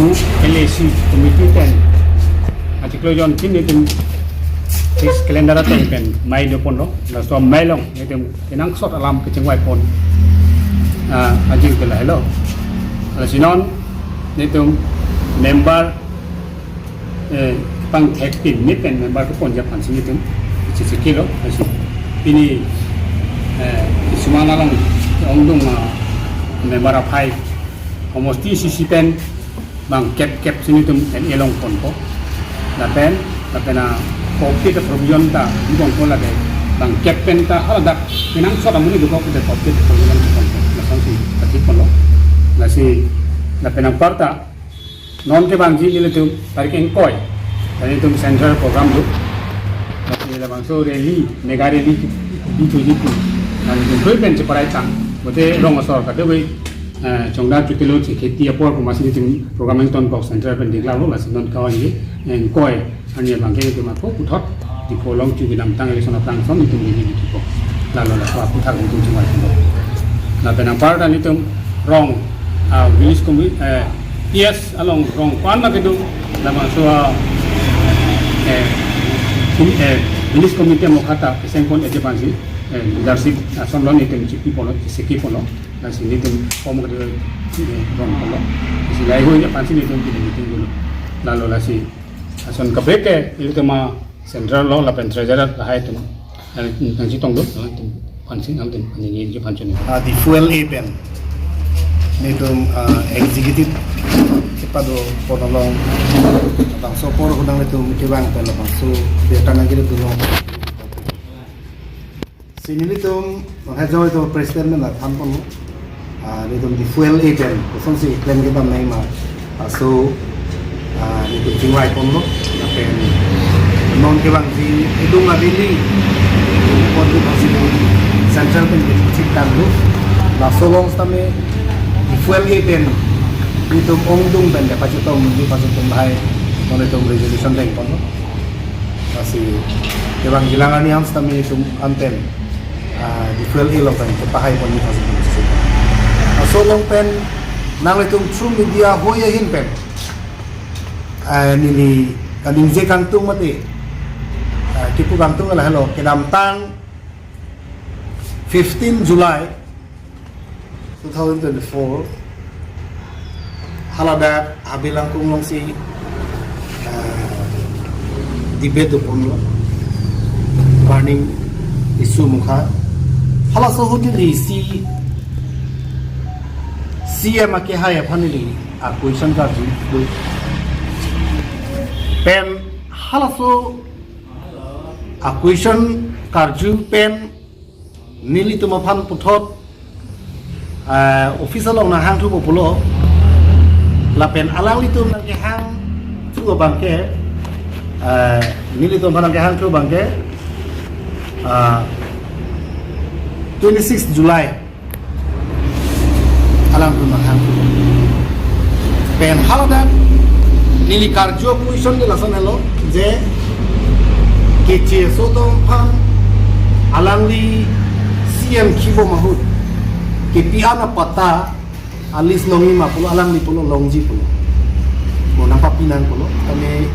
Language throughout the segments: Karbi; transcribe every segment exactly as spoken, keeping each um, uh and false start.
L A C committee pen achiklo jon tin itum fix calendar ateng pen mai do ponlo, laso mai along itum kenangsot alam kechingvai pon, ah, ajir ke lahelo. Lasi non itum member, eh, pangthek pin ni pen member kepon aja aphansi itum chechekelo. Lasi pini, eh, Disuman along ongdung, ah, member aphai homosti sisi pen bang kep kep si itum N A along ponpo. Lapen, lapen a-COVID a-provision ta di ponpo, lapen bang kep pen ta haladak kenangsot amonit dokok, COVID a-provision di ponpo. Lasonsi kathik ponlo. Lasi, lapen anparta non kevangji nelitum tarik ingkoi ta nelitum central program do. Lasi labangso rally, mega rally di thuji pu. Nelitum pen cheparai tang. Bote rong asor kado bai, eh, chongda chutilo si kheti apor pu masi nelitum program ingtonkok, central pen diklarlo. Lasi non kevangji, eh, ingkoi arni abangke nelitum ako puthot Diphu along chu kedamtang election aphrang ason nelitum rally di thupo. Lalo laso aphuthak nelitum chingvai thupo. Lapen anparta nelitum rong, ah, village commi-, eh, P S along rong ko-an ma kedo, labangso, ah, eh, com-, eh, village committee amokha ta keseng pon aja aphansi, eh, leadership ason lo nelitum chipi ponlo, cheseki ponlo. Lasi nelitum kom kedo, eh, rong ponlo. Lasi laheihui aphansi nelitum pini meeting dolo. Lalo lasi ason kaprek ke nelitum a-central lo lapen treasurer lahai atum nangchetong do, nangtum aphansi, nangtum aphan neli aphan choningri. Ah, Diphu L A pen nelitum, ah, executive kepado pon along labangso apor ahut nanglitum kevang pen labangso birta nangkiri dunlo. Si nelitum, non hajoi to president pen la than ponlo. Ah, nelitum Diphu L A pen kosonsi klem kedam nangji ma, laso, ah, nelitum chingvai ponlo. Lapen non kevangji idung a-rally pon tu pasi central pen kethik tanglo. Laso along sitame Diphu L A pen nelitum ongdung pen kepachetong, neli pachetong lahai, non nelitum resolution deng ponlo. Lasi kevangjilang arni an sitame nelitum an pen, ah, Diphu L A along pen kepahai pon ni pasi pon si. Laso along pen nanglitum through media hoi ahin pen, ah, neli kaningje kangtung mate, ah, kipu kangtung lahelo, kedamtang fifteen July two thousand twenty-four, haladak Habe Langkung alongsi, ah, debate do ponlo, burning issue amokha. Halaso ahut neli si C M akehai aphan neli a-question karju do. Pen halaso a-question karju pen nelitum aphan puthot, ah, office along nanghangthupo pulo. Lapen alanglitum nangkehangthu abangke, ah, nelitum aphan nangkehangthu abangke, ah, twenty-six July alangtum nanghangthu. Pen haladak neli karju a-question ke lason helo je, keche aso atum aphan alangli C M kibom ahut kepi-an apatta a-list longji ma pulo, alangli pulo longji pulo. Mo nangpapi nang pulo. Tame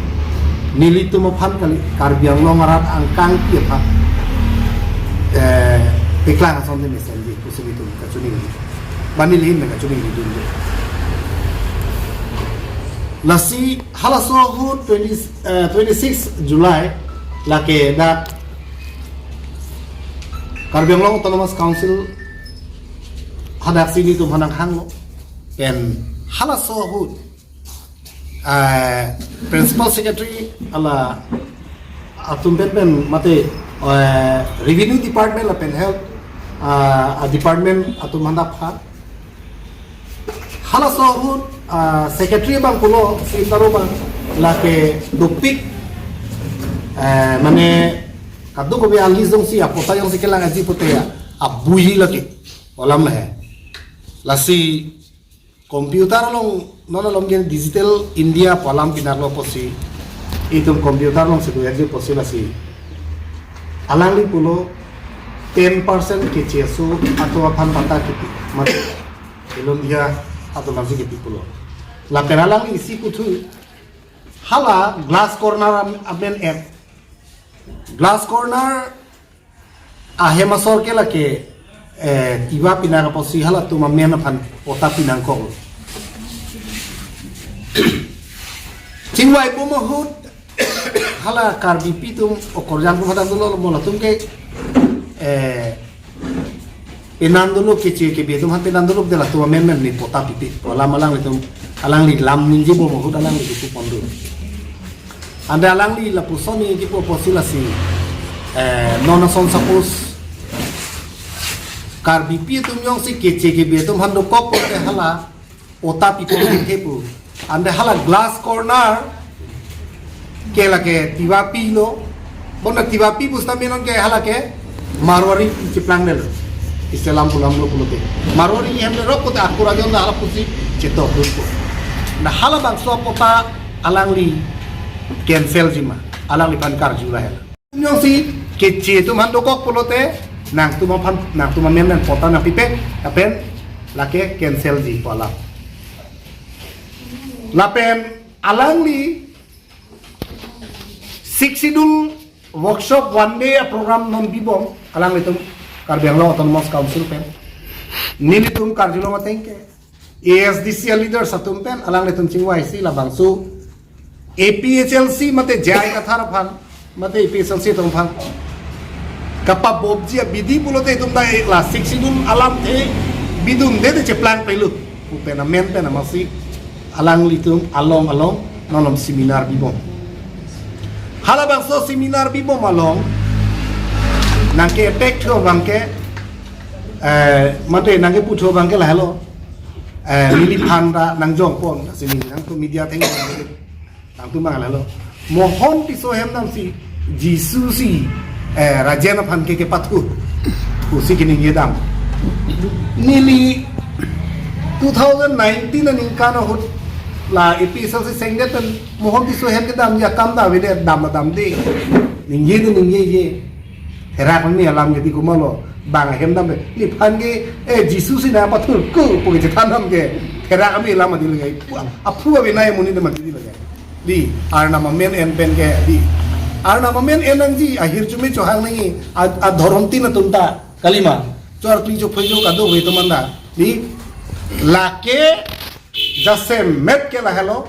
nelitum aphan kali, Karbi Anglong arat angkang pi aphan, eh, paklang asonte mesenji pusi nelitum kachiningri. Ba neli ahin pen kachiningri dunde. Lasi halaso ahut twenty, eh, twenty-six July lake dak Karbi Anglong Autonomous Council hadaksi nelitum aphan nanghanglo. Pen halaso ahut, eh, Principal Secretary ala atum pen pen mate, eh, Revenue Department lapen Health, ah, a-department atum aphan dak phan. Halaso ahut, ah, Secretary abang pulo, C M Taro abang, lake dopik, eh, mane kadokave a-list jongsi apatta jongsi kelang aji pute ya, abuji lake, alam lahai. Lasi computer along, non along ke Digital India pu alam pinaklo pusi, itum computer alongsi do aji pusi lasi. Alangli pulo ten percent keche aso atum aphan patta kipi. Mat, Elondia atum aphansi kipi pulo. Lapen alangli isi kuthu, hala Glass Corner am-, amen et. Glass Corner ahem asor ke lake, eh, Tiwa pinang apotsi halatum amen aphan patta pinangkok. Chingvai bom ahut hala Karbipi atum okorjang atum hadang dolo, mo latum ke, eh, penan dolo, keche kebe atum han penan dolo, de latum amen amen ne patta pipe. Alam alanglitum, alangli lam ningje bom ahut alangli kipu pon dolo. Ante alangli lapuson ningje kipu apotsi lasi, eh, non ason suppose Karbipi atum jongsi keche kebe atum han dokok pulote hala patta pipo thepo. Ante hala Glass Corner ke lake Tiwapi lo. Bonta Tiwapi pu seta mi non ke hala ke Marwari cheplang delo. Islam pulam lo pulote. Marwari hem le rok kote akur ajon hala pusi chetok lo. Na halabangso patta alangli cancel jima. Alangliphan karju lahelo. Jongsi keche atum han dokok pulote nangtum aphan, nangtum amen amen patta nangpipe, lapen lake cancel ji pu alam. Lapen alangli Sixth Schedule workshop one day aprogram non bibom, alanglitum Karbi Anglong Autonomous Council pen. Nelitum karjulong ateng ke A S D C aleaders atum pen alanglitum chingvaisi labangso A P H L C mate J I Kathar aphan, mate A P H L C atum aphan kapabobji abidi pulote itum ta la Sixth Schedule alamthe bidunde te cheplang pelo pu pen amen pen amatsi alanglitum along along non along seminar bibom. Halabangso seminar bibom along nangke attack thu abangke, eh, mate nangkepu thu abangke lahelo. Eh, neliphan ta nangjong pon, lasi neli nangtum media atheng nangtum mang lahelo. Mohon Tisso ahem damsi Jisu si, eh, Rajen aphan ke kepathu pusi keningje dam. Neli two thousand nineteen aningkan ahut la A P H L C sengdet pen Mohon Tisso ahem kedamji akam ta avedet, dam damde. Ningje de ningjeje. Therak kami alam ke di komatlo, bang ahem dam de. Neliphan ke, eh, Jisu si nangpathurko pu kechethan dam ke therak kami alam adi lake. Aphu avinai amonit dam adi lake. Di, Arnam amen en pen ke, di. Arnam amen en nangji, ahirjume chohang nangji, a, adhorom tin atum ta, kalima. Chor kli cho phoi cho kadokave atum anta. Di, lake jasemet ke lahelo,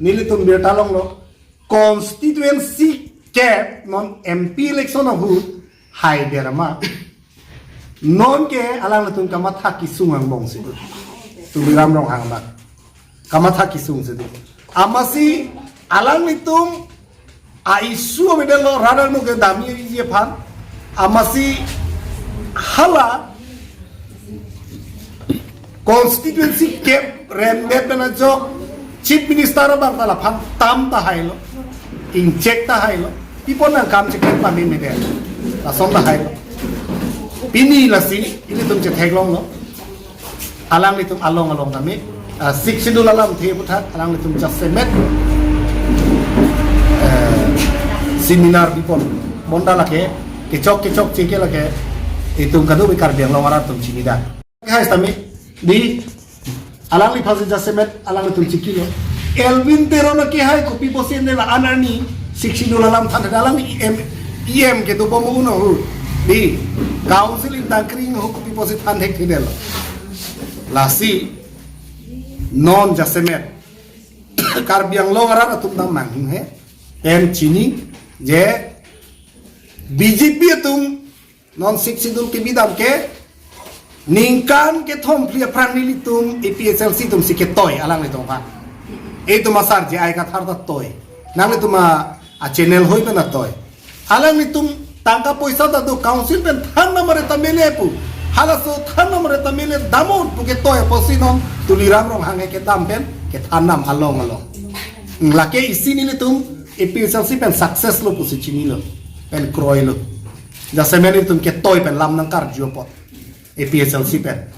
nelitum birta longlo. Constituency kep non M P election ahut haider ma. Non ke alanglitum kamatha kesung angbong si. Tuliram Ronghang ma. Kamatha kesung si. Amatsi alanglitum a-issue avedetlo, radar nu ke damji aphan. Amatsi hala constituency kep remdet pen ajok Chief Minister abang ta laphan tam ta hailo, inchek ta hailo, pi apot nangkam chekep pame mede, lason ta hailo. Pini lasi ilitum chetheklonglo, alanglitum along along tame, ah, Sixth Schedule alamthe aputhak alanglitum jasemet, eh, seminar bipon, bonta lake kechok kechokche ke lake itum kadokave Karbi Anglong arat atum chinidak. Kehai sitame, di, alangliphan si jasemet alanglitum chikilo. Elwin Teron akehai kopi pusi ne la-an arni Sixth Schedule alam than, alangli E M, E M kedo bom un ahut, di, council ingtang kring ahut kopi pusi than thekthedetlo. Lasi non jasemet Karbi Anglong arat atum ta manghe, pen chini je B J P atum non Sixth Schedule kebi dam ke ningkan kethom phli aphrang nelitum A P H L C atum si ketoi alanglitum aphan. Itum asar J I Kathar ta toi. Nanglitum a, a channel hoi pen ta toi. Alanglitum tangka poisa ta do, council pen than namre ta mele pu. Halaso than namre ta mele damnon pu ketoi apotsi non Tuliram Ronghang ke kedam pen kethan nam along along. Hmm, lake isi nelitum A P H L C pen success lo pusi chinilo. Pen kroilo. Jasemet nelitum ketoi pen lam nangkarju apot A P H L C pen.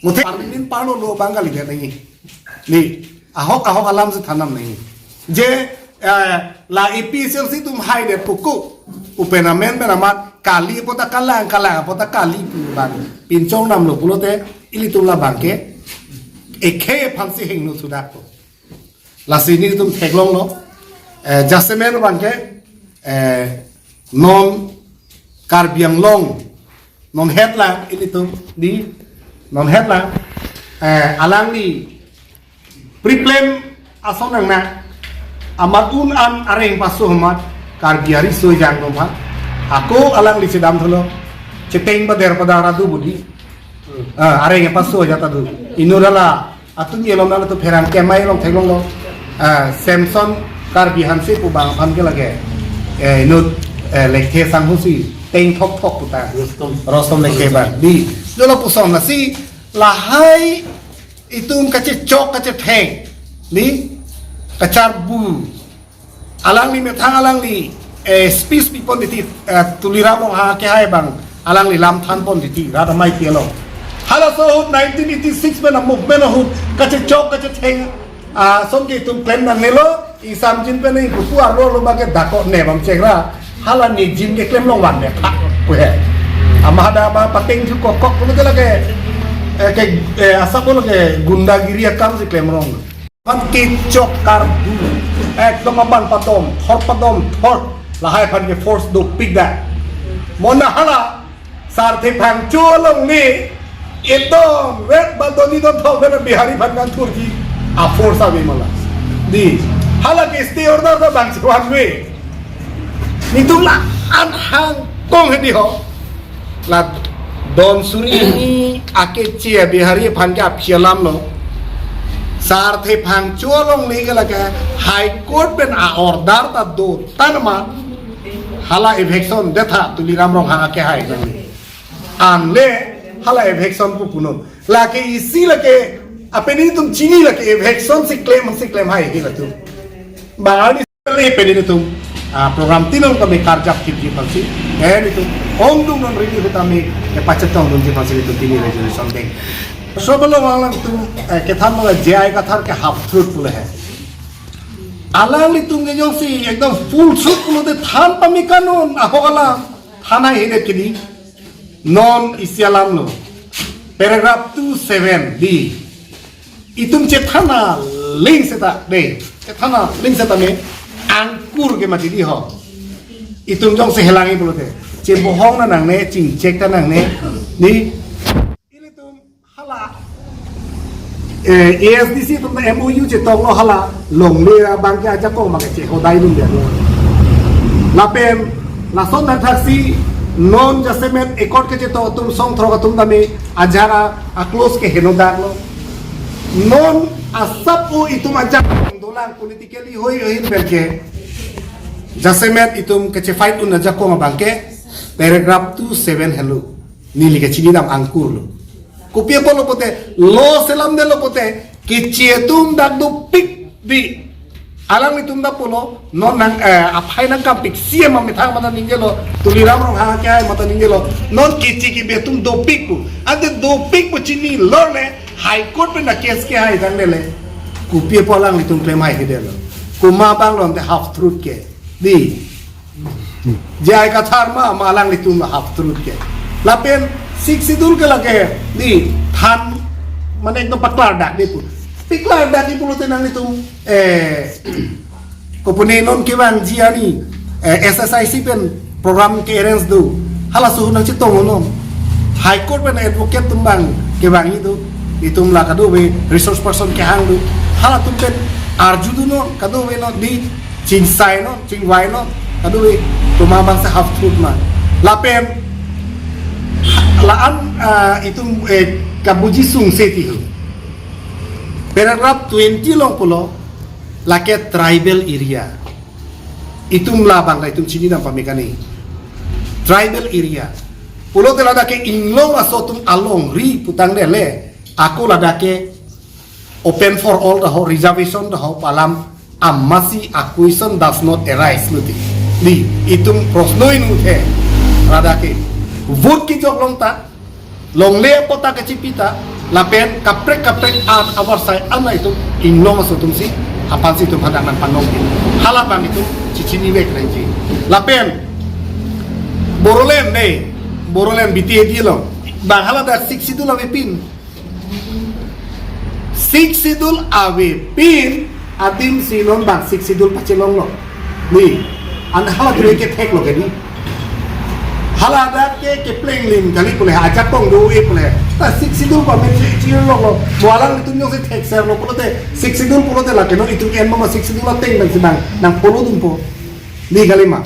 Muthe parliament parlo lo bang kalidet nangji. Di, ahok ahok alam si than nam nangji. Je, eh, la A P H L C atum haidet puko, pu pen amen pen amat kali apot ta kalang, kalang apot ta kali pu abang pinchong namlo pulote ilitum labang ke ekhei aphan si hingno sudak po. Lasi nelitum theklonglo. Eh, jasemet abangke, eh, non Karbi Anglong, non het lang ilitum di, non het lang, eh, alangli preplem ason nang na, amat un an areng paso amat, Karbi ari so jang dom ha. Ako alangli chedam thulo, cheteng pader padar adu budi. Ah, areng paso aja ta do. Inut hala atum yelom nang tu pherang kemai along theklonglo. Ah, Samson Karbi Hanse pu bang aphan ke lake, eh, inut, eh, Lekthe sangho si teng thok thok puta. Rostom. Rostom Lekthe bang. Di, dolo puson lasi lahai itum kachechok kachetheng, di, kacharbu. Alangli methang alangli, eh, speech pipon titi, eh, Tuliram Ronghang akehai abang alangli lam thanpon titi, rat amei tielo. Halaso ahut nineteen eighty-six pen a-movement ahut kachechok kachetheng, ah, ason ke itum klem nangnelo, isamjin pen ingkupu arlo arlo abangke dakok ne bang chekra. Hala nijin ke klem long van ne thak pu he. Ama hada ama pateng thu kok kok pu ke lake, eh, ke, eh, asap pu lake gundagiri akam si klem rong. Aphan kechok karbu, ekdom aban padom thor padom thor, lahai aphan ke force dopik da. Mona hala Sarthe Phangcho along ne, ekdom red ba doni don thok pen Bihari aphan kan thurji a-force ave mala. Di, hala ke stay order ta bang si one way. Nelitum la-an hang kong hedi ho. La don suri ni akeche Bihari aphan ke aphi alam lo. Sarthe Phangcho along le ke lake High Court pen a-order ta do tan ma hala eviction detha Tuliram Ronghang akehai nang. Anle hala eviction pu punon. Lake isi lake apeni tum chini lake eviction si klem si klem hai hi latum. Bangali le peni tum, ah, program tinong kami karjap kipji pansi. Eh, nitum ongdung non rini kami, eh, pachetong dun ji pansi nitum pini resolution deng. Sob along alang tum, eh, kethan mala J I Kathar ke half truth pule hai. Alanglitum ke jongsi ekdom full truth pulote than pame kanun ahok alam than hai hede kidi. Non isi alam lo. Paragraph two seven di. Itum chethan aling seta de. Chethan aling seta me angkur ke mati di ho. Itum jongsi helangi pulote. Chebohong ta nangne, chingchek ta nangne. Di. Ilitum hala, eh, A S D C atum M O U chetonglo hala longle abang ke ajakong abang ke chehodai dun dia lo. Lapen lason thanthaksi non jasemet accord kechetong atum song throk atum tame ajara a-clause ke henodak lo. Non asap o itum ajakong dolang politically hoi hoi pen ke jasemet itum keche-fight un ajakong abang ke paragraph two seven helo. Neli kachinidam angkur lo. Kopi apotlo pulote, law selamdetlo pulote, keche atum dak dopik di. Alanglitum dak pulo, non nang, eh, aphai nangkampik C M amethang mata ningjelo, Tuliram Ronghang akehai mata ningjelo, non keche kebe atum dopik pu. Ante dopik pu chini lor le, High Court pen a-case kehai tang le le. Kopi apo alanglitum klem hai hede lo. Komat abang lo ante half truth ke. Di. J I Kathar ma, ma alanglitum half truth ke. Lapen Sixth Schedule ke lake di than mane ekdom paklardak di pu. Paklardak di pulote nanglitum, eh, kopune non kevangji ani, eh, S S I C pen program ke-arrange do. Halaso ahut nangchetong non. High Court pen advocate atum abang kevangji do. Itum la kadokave resource person kehang do. Halatum pen arju dunnon, kadokave non di chingsai non, chingvai non, kadokave komat abang si half truth ma. Lapen, la-an, ah, itum, eh, kabuji sungse ti ho. Paragraph twenty along pulo, lake tribal area. Itum labang ta itum chinidam pame kani. Tribal area. Pulote ladak ke inglong aso atum alongri putangdet le, ako ladak ke open for all ta ho, reservation ta ho, pu alam amatsi a-question does not arise lo ti. Di, itum prosno inuthe. Ladak ke vote kejok long ta, longle apot ta kachipi ta, lapen kaprek kaprek an avarsai an itum inglong aso atum si, aphan si itum hadak nangpanong di. Hala abang itum chechinivek nangji. Lapen Bodoland ne, Bodoland B T A D along. Bang hala dak Sixth Schedule avepin. Sixth Schedule avepin, Adim si non bang Sixth Schedule pachelonglo. Ni, an hala kre ke theklo ke ni. Hala adak ke kepleng lim kali pule, ajakong do-e pule. Ta Sixth Schedule pa men si chirlonglo. Mo alanglitum jongsi thekserlo pulote, Sixth Schedule pulote lake non itum en mama Sixth Schedule ateng nang si nang, nang follow dunpo. Ni kali ma.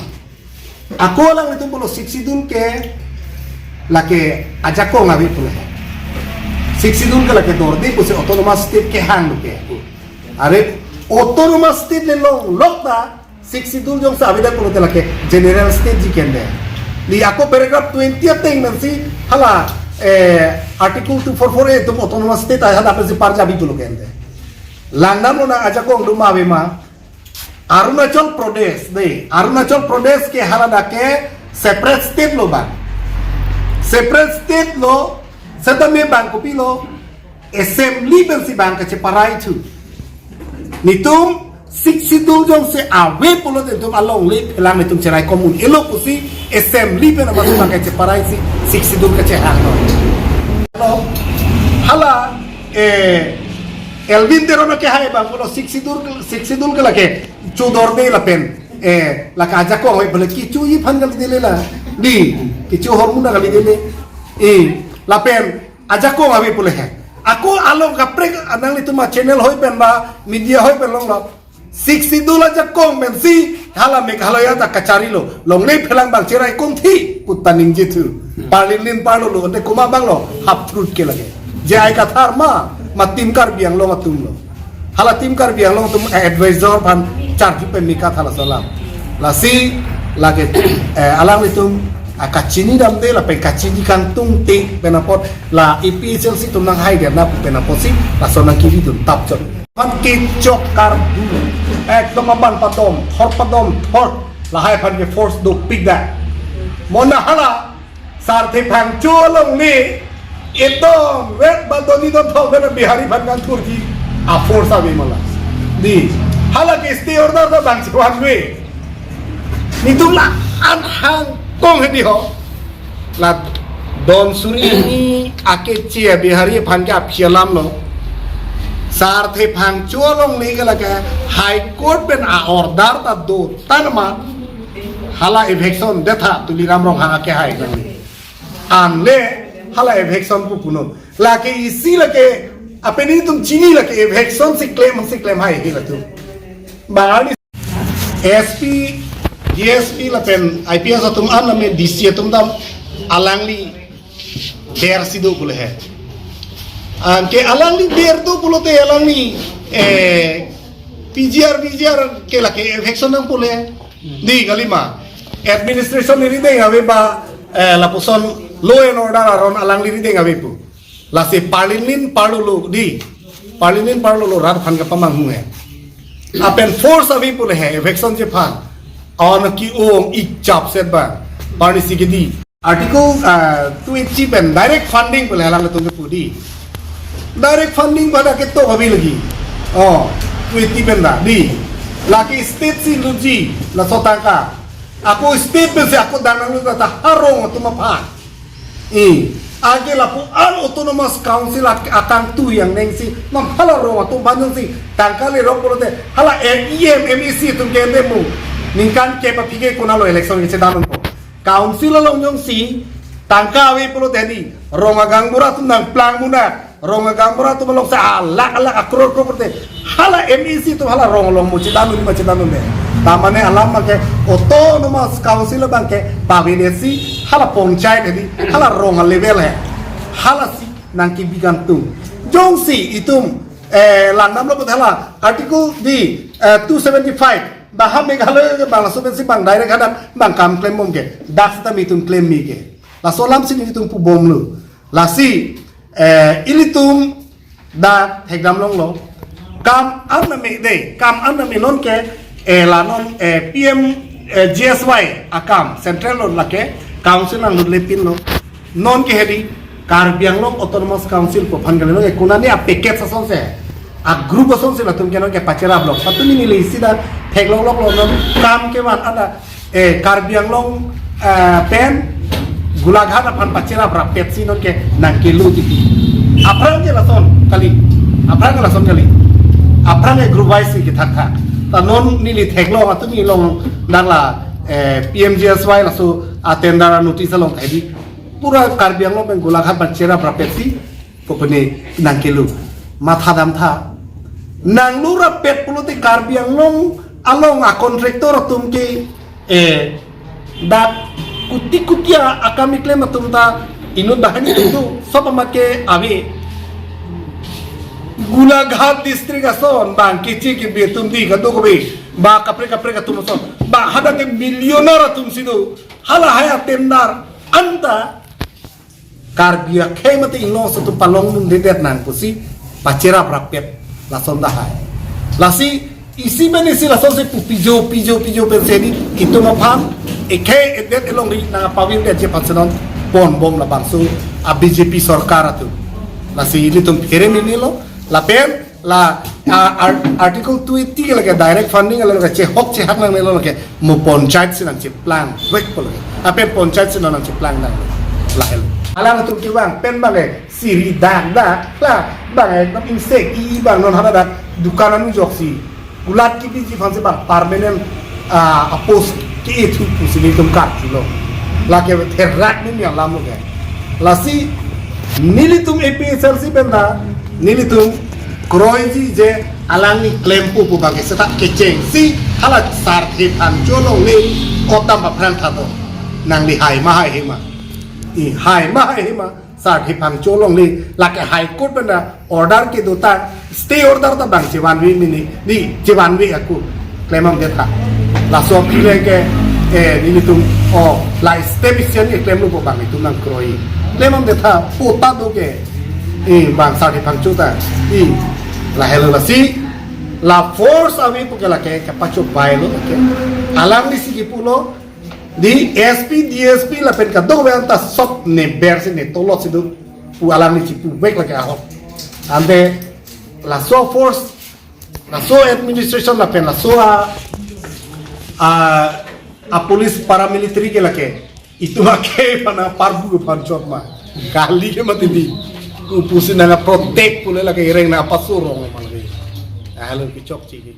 Ako alanglitum pulo Sixth Schedule ke lake ajakong ave pule. Sixth Schedule ke lake dorde pusi autonomous state kehang lo ke. Are autonomous state le longlok ta Sixth Schedule jongsi avedet pulote lake general state ji kende. Ni ako paragraph twenty ateng nang si hala, eh, article two four four A atum autonomous state ai hadak si parjabi pulo kende. Langdamlo nang ajakong do ma ave ma. Arunachal Pradesh, de, Arunachal Pradesh ke hala adak ke separate state lo bang. Separate state lo, setame bang kopilo, assembly pensi bang kacheparai thu. Nitum Sixth Schedule jongsi ave pulote nitum alongle phelang nitum cherai komun elo pusi assembly pen amat bang kacheparai si Sixth Schedule kachehang lo. Lo, hala, eh, Elwin Teron ke hai bang pulo Sixth Schedule, Sixth Schedule ke lake chodorde lapen, eh, lake ajakong hai bole kechoji aphan kali dele la. Di, kecho hormona kali dele. Eh, lapen ajakong ave pule he. Ako along kaprek anang nitum ma channel hoi pen ba, media hoi pen longlo. Sixth Schedule ajakong pensi hala Meghalaya ta kacharilo. Longle phelang bang cherai kongthi puta ningje thu. Parlin lin parlo lo, ante kuma bang lo, half truth ke lake. Je ai kathar ma, ma Team Karbi Anglong atum lo. Hala Team Karbi Anglong atum, eh, advisor aphan charju pen mika thala salam. Lasi, lake, eh, alanglitum, ah, kachini damde lapen kachini kangtungte pen apot la A P H L C atum nang hai dia na pen apotsi, lason nang kiri dun tap chot. Aphan kechok karbu, ekdom aban padom, thor padom, thor, lahai aphan ke force dopik da. Mona hala, Sarthe Phangcho alongle, ekdom, vet ba doni don thong vet Bihari aphan kangthurji, a force ave mala. Di, hala ke stay order ta bang chevan ve. Nitum la an hang kong hedi ho. La don suri ni akeche Bihari aphan ke aphi alam lo. Sarthe Phangcho alongle ke lake High Court pen a order ta do tan ma. Hala eviction detha Tuliram Ronghang ke hai nang. Anle hala eviction pu punon. Lake isi lake apeni tum chini lake eviction si claim si claim hai hi latum. Bang arni S P, D S P lapen I P S atum an name D C atum dam alangli ber si do pule he. Anke alangli ber do pulote alangli, eh, P G R, V G R ke lake eviction nang pule. Di kali ma. Administration ni rideng ave ba, eh, lapuson law and order aron alangli rideng ave pu. Lasi parlin lin parlo lo di. Parlin lin parlo lo rat aphan kapamanghu he. Apen force ave pule he, eviction chephan. An ki-ong ik chap set ba. Parli si ke di. Article, ah, two eighty pen direct funding pule halangtum kepu di. Direct funding pada ketok abi lagi. Oh, two eighty pen da di. Lake state si luji, laso tangka. Ako state pensi ako dang nanglut ta ha rong atum aphan. I, age lapu an autonomous council ak-, akangtui angneng si, nam hala rong atum bandung si, tangka lerok pulote, hala M E M, M A C atum ke demo. Ningkan kep aphi ke konatlo election kechedan unpo. Council along jongsi tangka ave pulote di, rong agaonbura atum nangplang muna, rong agaonbura atum along sa alak alak akror kror pulote, hala M A C atum hala rong along mo chedan un ma chedan un de. Tamane alam ma ke autonomous council abang ke pavine si hala panchayat he di, hala rong level he. Hala si nangkebi kangtung. Jongsi itum, eh, langdamlo pulote hala article di, eh, two seventy-five. Baha Meghalaya ke bang laso pensi bang direct hadak bang kam klem bom ke. Dak seta mi itum klem mi ke. Laso alam si itum pu bomlo. Lasi, eh, ilitum dak thekdam longlo. Kam an name de, kam an name non ke, eh, la non, eh, P M, eh, G S Y akam central lo lake council nanglut lepinlo. Non ke hedi Karbi Anglong Autonomous Council pu aphan kali non ke konane a package asonsi, a group asonsi latum ke non ke pacheraplo. Patumi neli isi dak theklok loklo non kam kevan ada, eh, Karbi Anglong, eh, pen Golaghat aphan pacherap rapet si non ke nangkelo titi. Aphrang ke lason kali. Aphrang ke lason kali. Aphrang ke group wise si kethakthak. Ta non neli theklong atum neli long dang la, eh, P M G S Y laso a tender notice along thaidi. Pura Karbi Anglong pen Golaghat pen cherap rapet si kopene nangkelu. Matha damtha. Nanglu rapet pulote Karbi Anglong along a contractor atum ke, eh, dak kuti kuti a akam keklem atum ta inut bahan itu sob amat ke ave. Golaghat district ason bang kechi kebi atum di kadokave, ba kaprek kaprek atum ason, ba hadak ke millionaire atum si do. Halahai a tender anta Karbi akhei mate inglong aso atum palongdundedet nang pusi pacherap rapet lason dahai. Lasi isi pen isi lasonsi pu pijo pijo pijo pen seni itum aphan ekhei edet elongri nangpavirdet aphan si non ponbom labangso a B J P sorkar atum. Lasi ilitum phere mimilo lapen la, ah, ar- article two eighty ke lake direct funding ke lake chehok chehak nangnelo lake mo panchayat si nangcheplang vek pulo. Lapen panchayat si nangcheplang nang lahelo. Alanglitum kevang pen bang ke siri dak dak la bang ekdom insek i i bang non hana dak dukan anu joksi kulat kibiji aphan si bang permanent, ah, a post ke-e thu pusi nelitum karjulo. Lake therak ni yang lam lo ke. Lasi nelitum A P H L C pen ta nelitum kroiji je alangli klempo pu bang ke seta kechengsi hala Sarthe Phangcho along ni kotam aphrang tha do. Nangli hai ma hai he ma. I hai ma hai he ma. Sarthe Phangcho along ni lake High Court pen ta order kedo ta stay order ta bang chevanve mini di chevanve ako. Klemdamtha. Laso aphi le ke, eh, nelitum o la step isi an klemlo pu bang itum nangkroi. Klemdamtha pota do ke. Eh, bang Sarthe Phangcho ta. Eh, lahelo lasi la force ave pu ke lake kapachobei lo ke. Alangli si kipulo di S P, D S P lapen kadokave anta sob ne ber si ne tolot si do pu alangli chipuvek lake ahok. Ante laso force, laso administration lapen laso a, a, a police paramilitary ke lake itum akhei aphan parbu aphan chot ma kali ke mati di. Pu pusi nangprotect pule lake ireng nangpasurong ma lake. Ahalo kechokche ke.